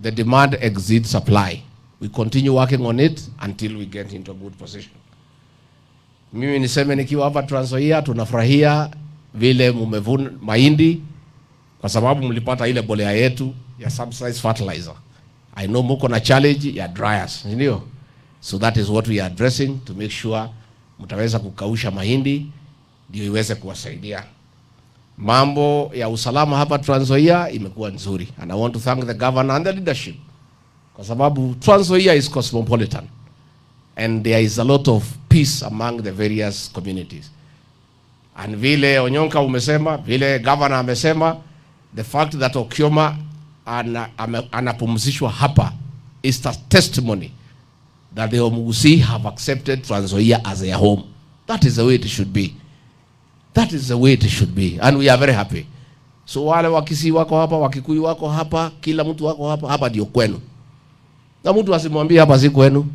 The demand exceeds supply. We continue working on it until we get into a good position. Mimi niseme nikiwa hapa Trans Nzoia, tunafurahia vile mumevuna mahindi kwa sababu mlipata ile bolea yetu ya subsidized fertilizer. I know muko na challenge ya dryers, ndio? So that is what we are addressing to make sure mtaweza kukausha mahindi ndio iweze kuwasaidia. Mambo ya usalama hapa Trans Nzoia imekuwa nzuri, and I want to thank the governor and the leadership kwa sababu Trans Nzoia is cosmopolitan and there is a lot of peace among the various communities. And vile Onyonka umesema, vile governor amesema, the fact that Okioma anapumzishwa hapa is a testimony that the Omugusii have accepted Trans Nzoia as their home. That is the way it should be. That is the way it should be. And we are very happy. So wale Wakisii wako hapa, Wakikuyu wako hapa, kila mtu wako hapa, hapa ndio kwenu. Na mtu asimwambie hapa si kwenu.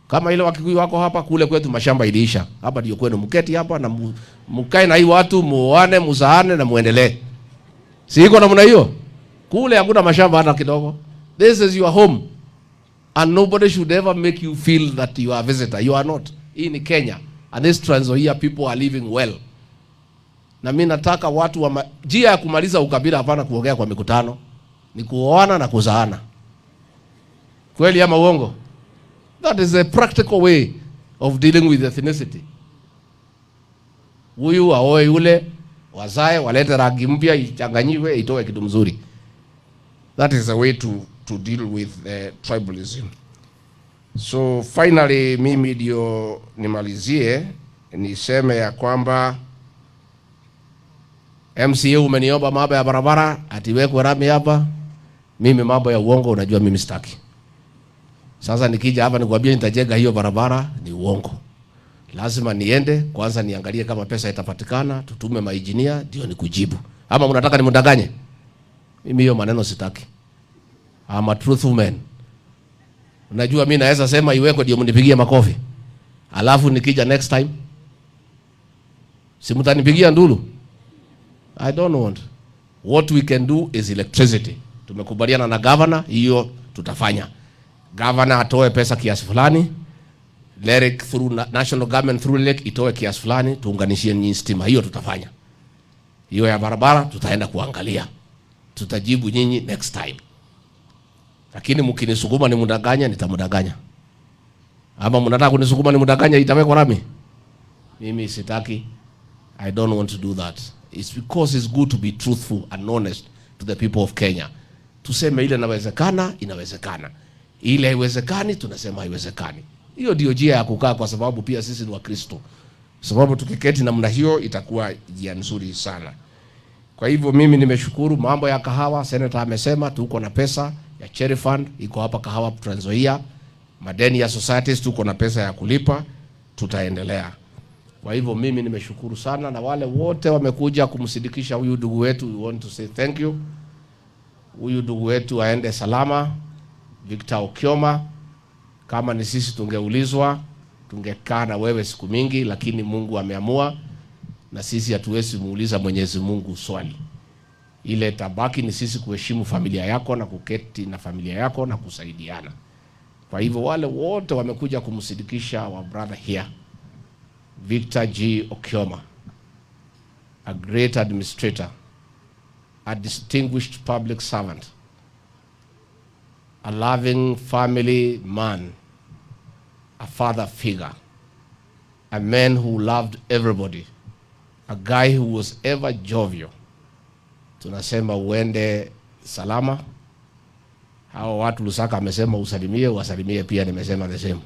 Kama ile Wakikuyu wako hapa, kule kwetu mashamba iliisha. Hapa ndio kwenu. Mketi hapa na mkae na hii watu, muoane, muzaane na muendelee. Si iko namna hiyo? Kule hakuna mashamba hata kidogo. This is your home. And nobody should ever make you feel that you are a visitor. You are not. Hii ni Kenya. And this Trans Nzoia people are living well. Na mimi nataka watu wa njia ya kumaliza ukabila, hapana kuongea kwa mikutano, ni kuoana na kuzaana. Kweli ama uongo? That is a practical way of dealing with ethnicity. Huyu aoe yule, wazae, walete rangi mpya, ichanganyiwe, itoe kitu mzuri. That is a way to deal with tribalism. So finally, mimi ndio nimalizie niseme ya kwamba MCA umeniomba mambo ya barabara ati iwekwe rami hapa. Mimi mambo ya uongo unajua mimi sitaki. Sasa nikija hapa nikwambia nitajenga hiyo barabara ni uongo. Lazima niende kwanza niangalie kama pesa itapatikana, tutume mainjinia ndio nikujibu. Ama mnataka nimdanganye? Mimi hiyo maneno sitaki. I'm a truthful man. Unajua mimi naweza sema iwekwe ndio mnipigie makofi. Alafu nikija next time, si mtanipigia nduru? I don't want. What we can do is electricity. Tumekubaliana na governor, hiyo tutafanya. Governor atoe pesa kiasi fulani, LEREC through national government through LEREC itoe kiasi fulani, tuunganishie nyinyi stima, hiyo tutafanya. Hiyo ya barabara tutaenda kuangalia, tutajibu nyinyi next time. Lakini mkinisukuma nimdanganya, nitamdanganya. Ama mnataka kunisukuma nimdanganya, itawekwa rami? Mimi sitaki. I don't want to do that. It's because it's good to be truthful and honest to the people of Kenya. Tuseme ile inawezekana, inawezekana. Ile haiwezekani, tunasema haiwezekani. Hiyo ndio njia ya kukaa, kwa sababu pia sisi ni Wakristo. Sababu tukiketi namna hiyo itakuwa njia nzuri sana. Kwa hivyo mimi nimeshukuru mambo ya kahawa, senator amesema tuko na pesa ya Cherry Fund iko hapa kahawa Trans Nzoia, madeni ya societies tuko na pesa ya kulipa, tutaendelea. Kwa hivyo mimi nimeshukuru sana, na wale wote wamekuja kumsindikisha huyu ndugu wetu, we want to say thank you. Huyu ndugu wetu aende salama, Victor Okioma. Kama ni sisi tungeulizwa, tungekaa na wewe siku mingi, lakini Mungu ameamua, na sisi hatuwezi muuliza Mwenyezi Mungu swali. Ile tabaki ni sisi kuheshimu familia yako na kuketi na familia yako na kusaidiana. Kwa hivyo wale wote wamekuja kumsindikisha our brother here, Victor G. Okioma, a great administrator, a distinguished public servant, a loving family man, a father figure, a man who loved everybody, a guy who was ever jovial. Tunasema uende salama. Hao watu Lusaka amesema usalimie, wasalimie pia, nimesema the same.